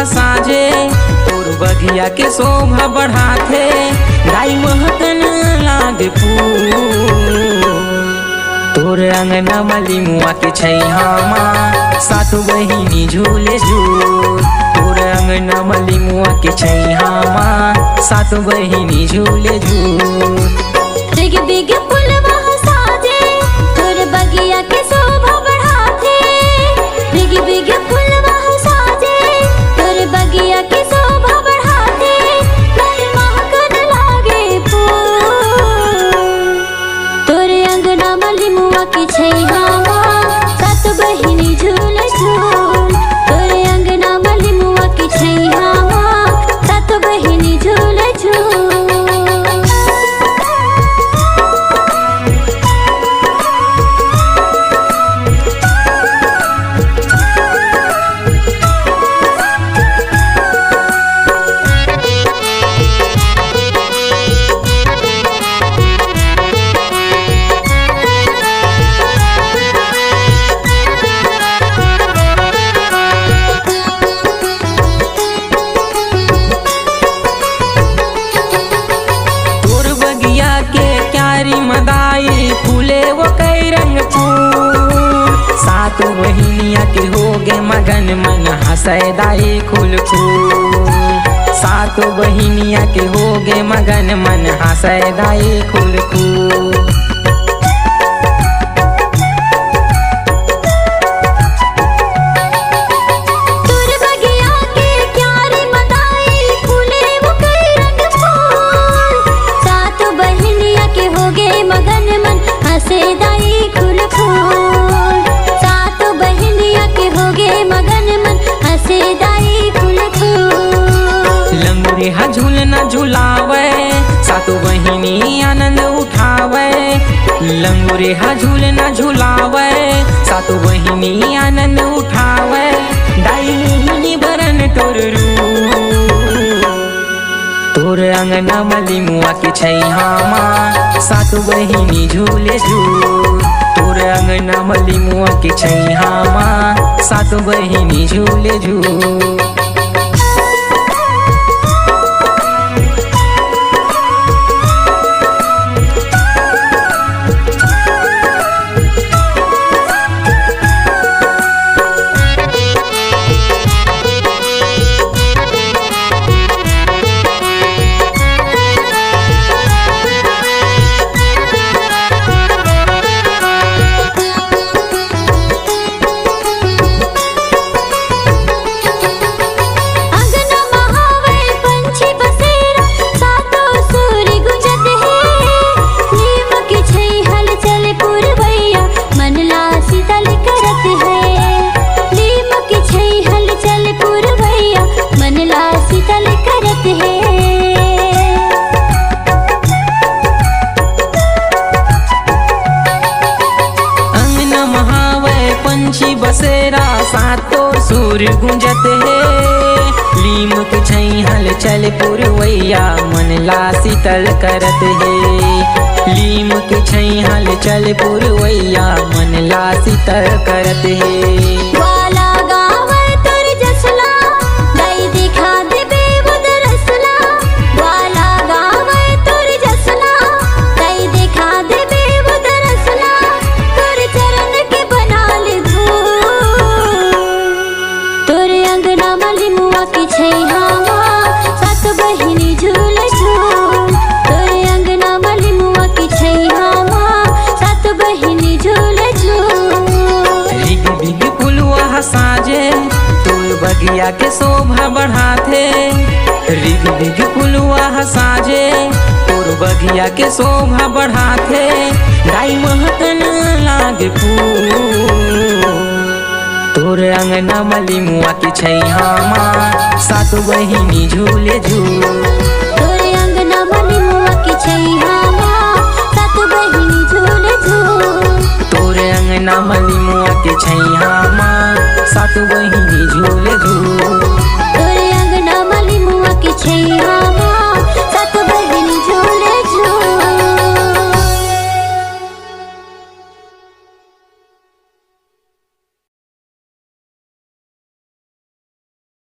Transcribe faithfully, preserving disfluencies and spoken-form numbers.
साजे तोर बगिया के शोभा बढ़ाथे, दाई महकन लागे फूल। तोर अंगना म लिमुआ के छैहा मा सात बहिनी झूले झूल। तोर अंगना म लिमुआ के छैहा मा सात बहिनी झूले झूल। बिग बिग फुलवा साजे, तोर बगिया के शोभा बढ़ाथे। बिग बिग फुलवा साजे, तोर बगिया के शोभा बढ़ाथे। महकन लागे फूल। तोर अंगना म लिमुआ के छैहा मा सात बहिनी झूले झूल। तोर अंगना म लिमुआ के छैहा मा सात बहिनी झूले झूल। तोर बगिया के क्यारी म दाई फूले वो कई रंग फूल। सात बहिनिया के होगे मगन मन हंसय दाई खुल खुल। सात बहिनिया के होगे मगन मन हंसय दाई खुल खुल। तोर बगिया के क्यारी म दाई फूले वो कई रंग फूल। सात बहिनिया के होगे मगन मन हंसे दाई खुल खुल। सात बहिनिया के होगे मगन मन हंसे दाई खुल खुल। लंगुरे हा झूलना झुलावे, सात बहिनी आनंद उठावे। लंगुरे हा झूलना झुलावे, सात बहिनी आनंद उठावे। दाई मोहिनी बरन तोर रूप। तोर अंगना म लिमुआ के छैहा मा सात बहिनी झूले झूल। तोर अंगना म लिमुआ के छैहा मा सात बहिनी झूले झूल। अंगना म हावय पंछी बसेरा, सातों सुर गुंजत हे। नीम के छई हलचल पुरवैया, मन ला शीतल करत हे। नीम के छई हलचल पुरवैया, मन ला शीतल करत हे। अंगना म हावय पंछी बसेरा, सातों सुर गुंजत हे। लीम के छई हलचल पुरवैया, मन ला शीतल करत हे। लीम के छई हलचल पुरवैया, मन ला शीतल करत हे। ग्वाला गावय तोर जसला, दाई दिखा देबे वो दरसला। ग्वाला गावय तोर जसला, दाई दिखा देबे वो दरसला। तोर चरण के बना ले धूल। तोर अंगना म लिमुआ के छैहा मा, सात बहिनी झूले झूल। तोर अंगना म लिमुआ के छैहा मा, सात बहिनी झूले झूल। रिग बिग फुलवा ह साजे, तोर बगिया के शोभा बढ़ाथे। रिग बिग फुलवा ह साजे, तोर बगिया के शोभा बढ़ाथे। दाई महकन लागे फूल। तोर अंगना म लिमुआ के छैहा मा, सात बहिनी झूले झूल। तोर अंगना म लिमुआ के छैहा मा, सात बहिनी झूले झूल। तोर अंगना म लिमुआ के छैहा मा, सात बहिनी झूले झूल।